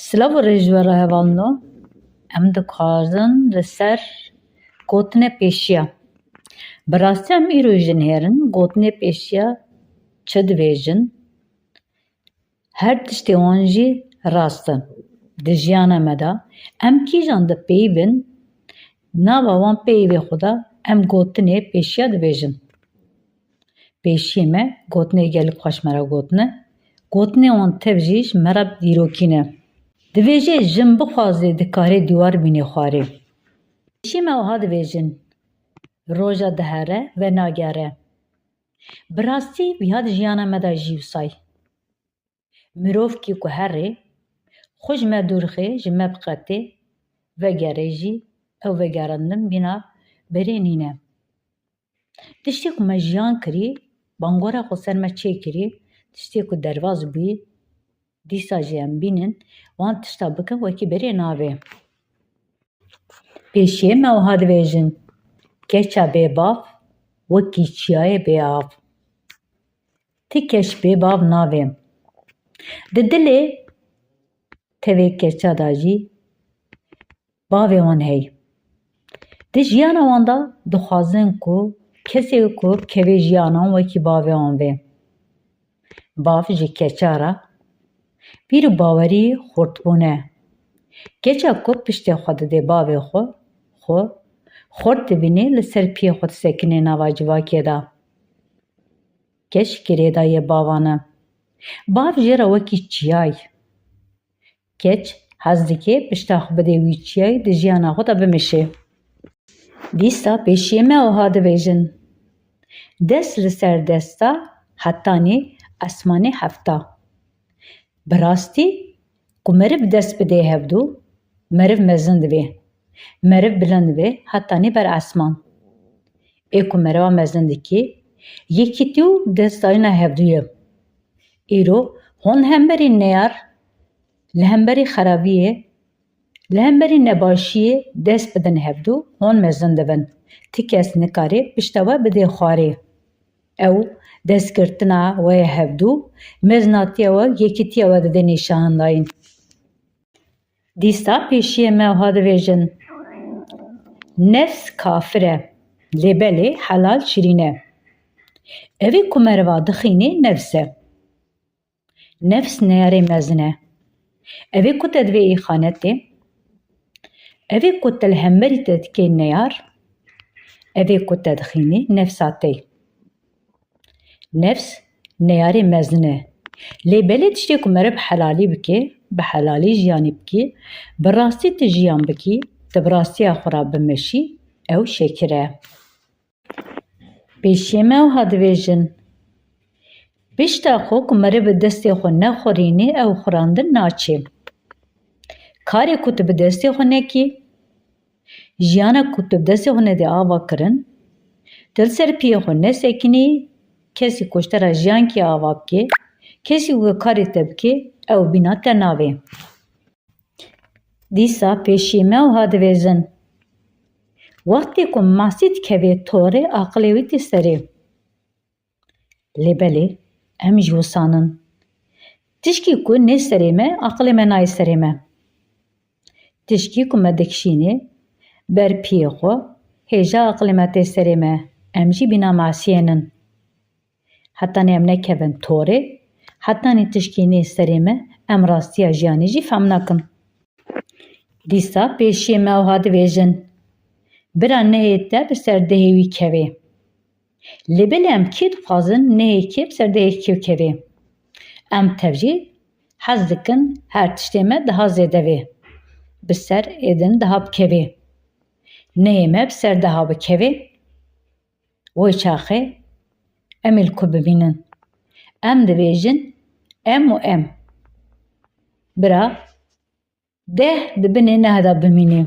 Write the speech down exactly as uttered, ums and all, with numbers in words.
Silav û rêz ji we re hevalno. Em dixwazin li ser gotinê pêşiya. Bi rastî em îro jin hêrin gotinê pêşiya çi dibêjin? Her tiştê wan jî rast e. Di jiyana me de em kîjan dipeyivin, nava wan peyivê xwe de em gotinê pêşiya dibêjin. Pêşiyê me gotinê gelek xweş me re gotine. Gotinê wan tev jî ji me re dîrokî ne. Divêjê jin bixwaze dikare dîwar bîne xwarê. Pêşiyê me wiha dibêjin, roja dihere venagere. Bi rastî viha di jiyana me de jî wisay. Mirovkî ku herê, xwe ji me dûr xê, ji me biqetê, vegere jî, ew vegerandin bîna berê nîne. Tiştê ku me jiyan kirî, bangora xwe ser me çêkirî, tiştê ku derbas bûyî, dîsa jî em bînin, wan tişta bikin wekî berê nabê. Pêşiyê me wiha dibêjin, keça bêbav wekî çiyayê bêav. Ti keç bêbav nabê. Di dilê tevê keça de jî bavê wan hey. Di jiyana wan de dixwazin ku kesê ku kevê jiyana wan wekî bavê wan bê. Bav ji keça re bîr û bawerî xurtbûne. Keça ku piştê xwe didê bavê xwe, xwe xurt dibînê li ser piyê xwe disekine nava civakê de. Keç girêdayê bavan e. Bav jê re wekî çiyay. Keç hez dike pişta xwe bidê wî çiyayî di jiyana xwe de bimeşe. Dîsa pêşiyê me wiha dibêjin, dest li ser desta hetanî esmanê hefta. Bi rastî ku meriv dest bidê hevdû, meriv mezin dibê. Meriv bilind dibê hetanî ber esman. Ê ku meriva mezin dikê, yekîtî û destdayîna hevdû ye. Îro hon hemberî neyar, li hemberî xerabiyê, li hemberî nebaşiyê dest bidin hevdû, hon mezin dibin. Ti kes nikare pişta we bidê xwarê. Ew destgirtina we ya hevdû, mezinatiya we, yekîtiya we dide nîşandayîn. Dîsa pêşiyê me wiha dibêjin, nefs kafir e, lê belê helal şirîn e. Evê ku meriva dixînê nefs e. Nefs neyarê mezin e. Evê ku te divê îxanetê, evê ku te li hemberî te dikê neyar, evê ku te dixînê nefsa te. Nefs neyarê mezin e. Lê belê tiştê ku meriv helalî bike, bi helalî jiyanî bike, bi rastî tu jiyan bikî, tu bi rastiya xwe re bimeşî, ew şekir e. Pêşiyê me wiha dibêjin, pişta xwe ku meriv bi destê xwe nexurînê, ew xurandin naçê. Karê ku tu bi destê xwe nekî, jiyana ku tu bi destê xwe nedê ava kirin, tu li ser piyê xwe nesekinî, kesî ku ji te re jiyan kê ava bike, kesî ku karê te bike, ew bîna te navê. Dîsa pêşiyê me wiha dibêjin, wextê ku masî dikeve torê, aqilê wî tê serê. Lê belê, em jî wisan in. Tişkî ku nê serê me, aqilê me nayê serê me. Tişkî ku me dikişînê ber piyê xwe, hêja aqilê me tê serê me, em jî bîna masiyên in. Hetanî em nekevin torê, hetanî tişkî nê serê me, em rastiya jiyanê jî fehm nakin. Dîsa pêşiyê me wiha dibêjin, bira nehê te bi ser dehê wî kevê. Lê belê em kê dixwazin nehê kê bi ser dehê kê kevê? Em tev jî hez dikin her tiştê me daha zêde vê. Bi ser êdin daha bikevê. Nehê me bi ser daha bikevê. Wê çaxê em ê li ku bimînin? Em dibêjin em û em. Bira deh di binê neh de bimînî.